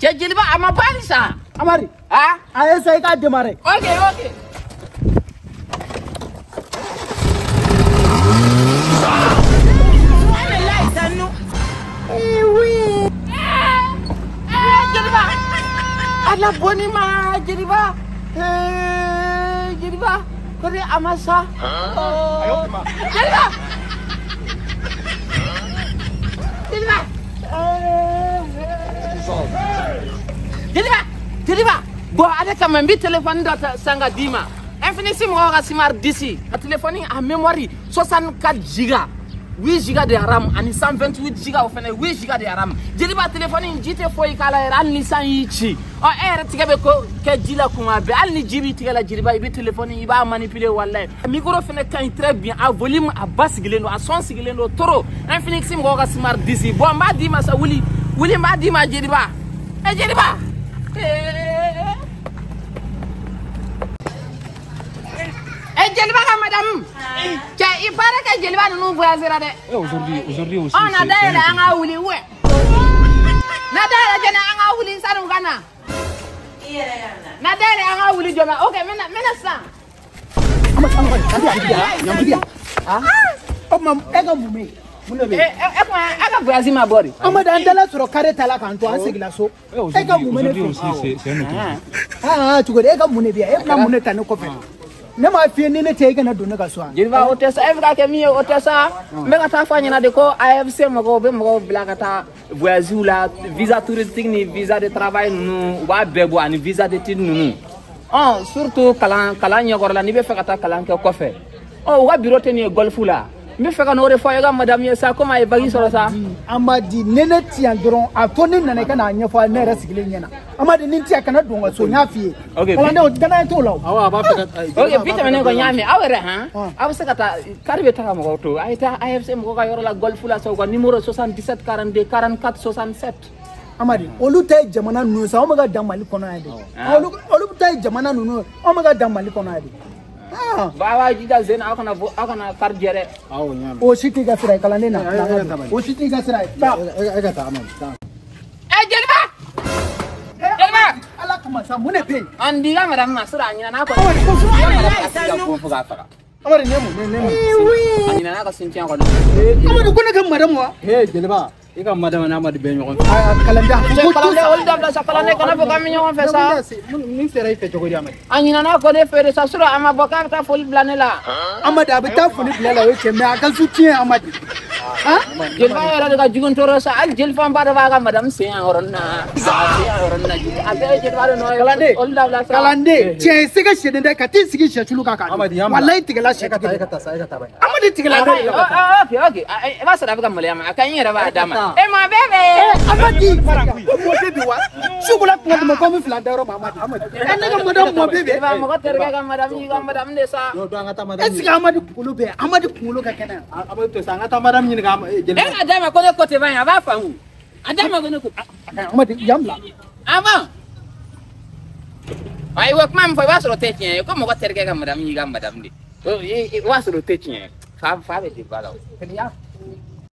Cɛ Jeliba a ma ban sa. Amari. Ah? A essaye k'a démarrer. Ok ok. Eh oui. Jeliba. Ala boni ma Jeliba. Jeliba. Kori a ma sa. Jeliba. Jeliba. Jeliba. Jeliba. Bon ale kama n bɛ téléphone dɔ san ka d'i ma. Infinix mɔgɔw ka Smart 10. A téléphone a mémoire 64 giga. 8 giga de RAM ani 128 giga o fɛnɛ 8 giga de RAM. Jeliba téléphone in ji tɛ foyi k'a la yɛrɛ hali ni san y'i ci. Ɔ e yɛrɛ tigɛ bɛ ko kɛ ji la kuma bɛɛ hali ni ji b'i tigɛ la Jeliba i bɛ téléphone i b'a manipuler walayi. Micro fɛnɛ ka ɲi très bien a volume a basigilen don a son sigilen don trop. Infinix mɔgɔw ka Smart 10 bon n b'a d'i ma sa wuli wuli n b'a d'i ma Jeliba. E Jeliba. Eh Jeliba ka madame. Cɛ il paraît que Jeliba ninnu voyagera dɛ. Aujourd'hui aussi. Ɔ na dayɛlɛ an ka wuli wɛ. Na dayɛlɛ jɛnɛ an ka wuli sani u ka na. I yɛrɛ ka na. Na dayɛlɛ an ka wuli joona ok n bɛna sisan. Amadi. O ma e ka mun bɛ yen? Mun de bɛ yen? E kuma e ka voyage ma bɔ de. Amadi an taara sɔrɔ carré ta la k'an to an seginna so. E ka mun bɛ ne fɛ? Aujourd'hui aussi c'est un autre. Ah cogo di e ka mun de bɛ yan? E bɛna mun de ta ne kɔfɛ? Ne m'a f'i ye ni ne tɛ e kana don ne ka so wa? Jeliba o tɛ sa e bɛ ka kɛ min ye o tɛ sa. N bɛ ka taa fɔ a ɲɛna de ko AFC mɔgɔw bɛ mɔgɔw bila ka taa voyage la visa touristique ni visa de travail ninnu u b'a bɛɛ bɔ ani visa d'études ninnu. Ɔ surtout kalan ɲɛkɔrɔ la n'i bɛ fɛ ka taa kalan kɛ kɔfɛ. Ɔ u ka bureau tɛ nin ye golf la. N bɛ fɛ ka n'o de fɔ e ka madame ye sa komi a ye bac sɔrɔ sa. Amadi ni ne ti yan dɔrɔn a fɔ ne nana i ka n'a ɲɛfɔ ne yɛrɛ sigilen ɲɛna. Amadi ni n ti yan kana don n ka so n y'a f'i ye. Kalandenw danaya t'o la o. Awɔ a b'a fɛ ka. Ok bi tɛmɛnen kɔ n y'a mɛn aw yɛrɛ han aw bɛ se ka taa kari bɛ taga mɔgɔw to a ye taa AFC mɔgɔw ka yɔrɔ la golf la sa u ka numéro 77 42 44 67. Amadi olu ta ye jamana ninnu sa anw bɛ ka dan Mali kɔnɔ yan de. Olu ta ye jamana ninnu anw bɛ ka dan Mali kɔnɔ yan de. Ba wa jija zen aw kana aw kana kari jɛ dɛ. Awɔ n y'a mɛn. O si t'i ka sira ye kalanden na. O si t'i ka sira ye. Taa. E ka taa Amadi taa. Ɛ Jeliba. Jeliba. Ala kama sa mun de bɛ yen? An di ka madame ma sɔrɔ a ɲinɛna kɔ. Amadi ko so. Fo k'a faga. Amadi nin ye mun ne mun. A ɲinɛna ka soutien kɔnɔ. Amadi ko ne ka madame wa? He Jeliba i ka madame n'a Amadi bɛ ɲɔgɔn fɛ. Aa kalanden. Kalanden olu dabila sa kalanden kana fɔ k'an bɛ ɲɔgɔn fɛ sa. Min sera i fɛ cogo di Amadi? A ɲinɛna kɔ ne fɛ de sa sɔrɔ a ma bɔ k'a bɛ taa foli bila ne la. Amadi a bɛ taa foli bila la o ye tiɲɛ mais a ka soutien Amadi. Jeliba yɛrɛ de ka jugu n tɔɔrɔ sa hali jelifanba dɔ b'a ka madame sen yan yɔrɔnin na. A sen yan yɔrɔnin na a bɛɛ ye jeliba de nɔ ye. Kalanden olu dabila sa. Kalanden tiɲɛ ye se ka sɛden dɛ ka t'i sigi sɛtulu kan k'a dun. Walayi tigɛla sɛ. E ka taa e ka taa sa e ka taa bani. Amadi tigɛla dɛ. Ok ok i b'a sɔrɔ a bɛ ka maloya ma a ka ɲi yɛrɛ b'a d'a ma. E ma bébé. Amadi ko mɔ bébé wa? Su kola kuma tuma ko n bɛ fila dayɔrɔ ma Amadi. Ɛ ne ka madame mɔ bébé. Jeliba mɔgɔ terikɛ ka madame y'i ka madame de sa. Est ce que Amadi kunkolo bɛ yan? Amadi kunkolo ka kɛnɛ yan. Amadi to sa an ka taa madame ɲininka Jeliba. E ka d'a ma ko ne ko tɛ ban a b'a faamu. A d'a ma ko ne ko. Amadi yan bila. Avant. Ayiwa kuma min fɔ i b'a sɔrɔ o tɛ tiɲɛ ye ko mɔgɔ terikɛ ka madame y'i ka madame de. I b'a sɔrɔ o tɛ tiɲɛ ye. Fa bɛ jeliba la o.